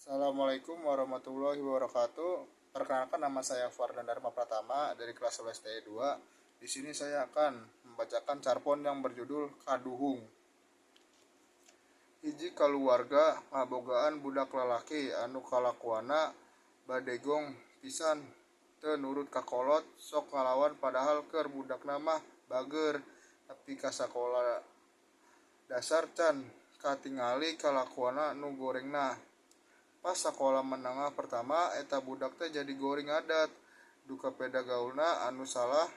Assalamualaikum warahmatullahi wabarakatuh. Perkenalkan, nama saya Fardan Dharma Pratama dari kelas 11 TE 2. Di sini saya akan membacakan carpon yang berjudul Kaduhung. Hiji kaluwarga ngabogaan budak lalaki anu kalakuanna badegong pisan, teu nurut ka kolot, sok ngalawan, padahal keur budakna mah bager. Nepi ka sakola dasar can katingali kalakuan nu gorengna. Pas sakola menengah pertama, eta budak teh jadi goreng adat, duka peda gaulna anu salah,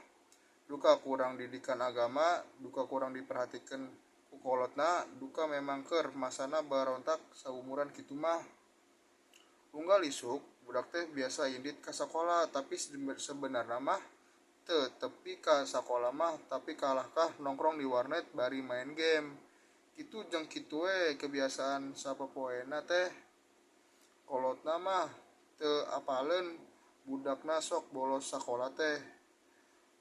duka kurang didikan agama, duka kurang diperhatikeun ku kolotna, duka memang keur masana barontak saumuran kitu mah. Unggal isuk budak teh biasa indit ka sakola, tapi sabenerna mah teu tepi ka sakola mah, tapi kalahkah nongkrong di warnet bari maen game. Kitu jeung kitu we kebiasaan sapopoena teh. Kolotna mah teu apaleun budakna sok bolos sakola teh.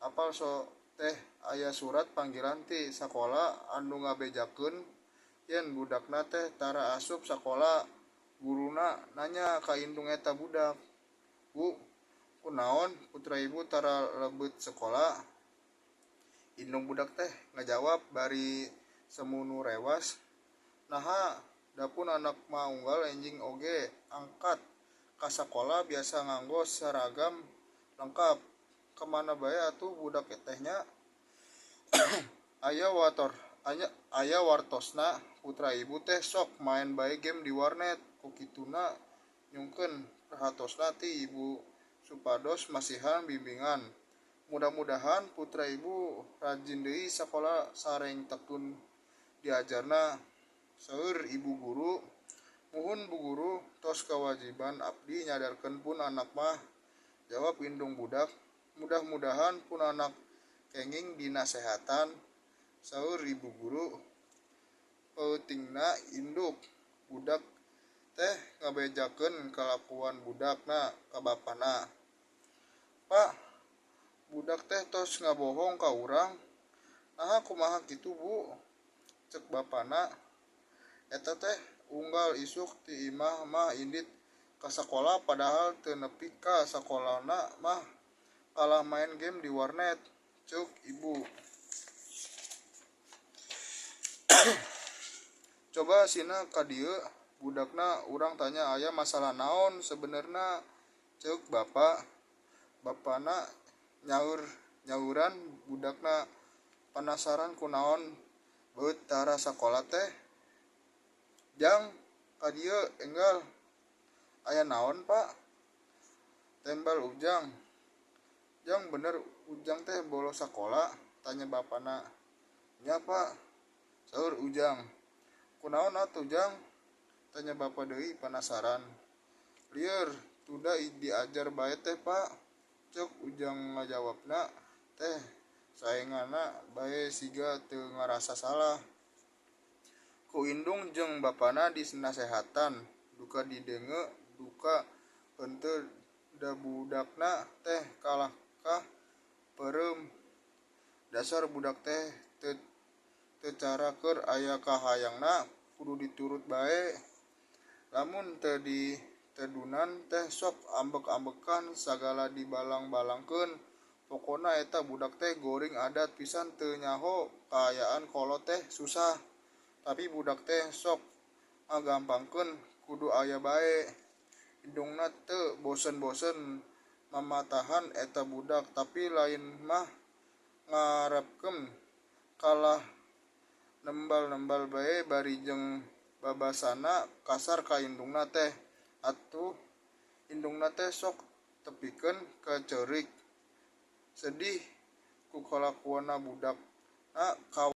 Apal so teh aya surat panggilan ti sakola anu ngabejakeun yen budakna teh tara asup sakola. Guruna nanya ka indung eta budak, "Bu, kunaon putra ibu tara lebet sakola?" Indung budak teh ngajawab bari semunurewas, "Naha, da pun anak mah unggal enjing oge angkat ka sakola biasa nganggo saragam lengkap, ka mana bae atuh budak teh nya? Aya wartosna putra ibu teh sok maen bae game di warnet, ku kituna nyungkeun perhatosna ti ibu supados masihan bimbingan. Mudah-mudahan putra ibu rajin deui sakola sareng tekun diajarna," saur ibu guru. "Muhun, Bu Guru, tos kawajiban abdi nyadarkeun pun anak mah," jawab indung budak. "Mudah-mudahan pun anak kenging dinasehatan," saur ibu guru. Peutingna indung budak teh ngabejakeun kalakuan budakna ka bapana. "Pa, budak teh tos ngabohong ka urang." "Naha kumaha kitu, Bu?" cek bapana. "Eta teh unggal isuk ti imah mah indit ka sakola, padahal teu nepi ka sakolana mah kalah maen game di warnet," ceuk ibu. "Coba sina ka dieu budakna, urang tanya aya masalah naon sabenerna," ceuk bapa. Bapana nyauran budakna panasaran kunaon beut tara sakola teh. "Jang, ka dieu enggal." "Aya naon, Pa?" tembal Ujang. "Jang, bener Ujang teh bolos sakola?" tanya bapana. "Nya, Pa," saur Ujang. "Kunaon atuh, Jang?" tanya bapa deui panasaran. "Lieur tuda diajar bae teh, Pa," ceuk Ujang. Ngajawabna teh saengan bae siga teu ngarasa salah. Ku indung jeung bapana dinasehatan, duka didenge duka henteu, da budakna teh kalahkah peureum. Dasar budak teh teu cara, keur aya kahayangna kudu diturut bae. Lamun teu ditedunan teh sok ambek-ambekan, sagala dibalang-balangkeun. Pokona eta budak teh goreng adat pisan, teu nyaho kaayaan kolot teh susah. Tapi budak teh sok ngagampangkeun kudu aya bae. Indungna teu bosen-bosen mamatahan eta budak, tapi lain mah ngarepkeun, kalah nembal-nembal bae bari jeung babasana kasar ka indungna teh. Atuh indungna teh sok tepikeun ka ceurik, sedih ku kalakuan budakna.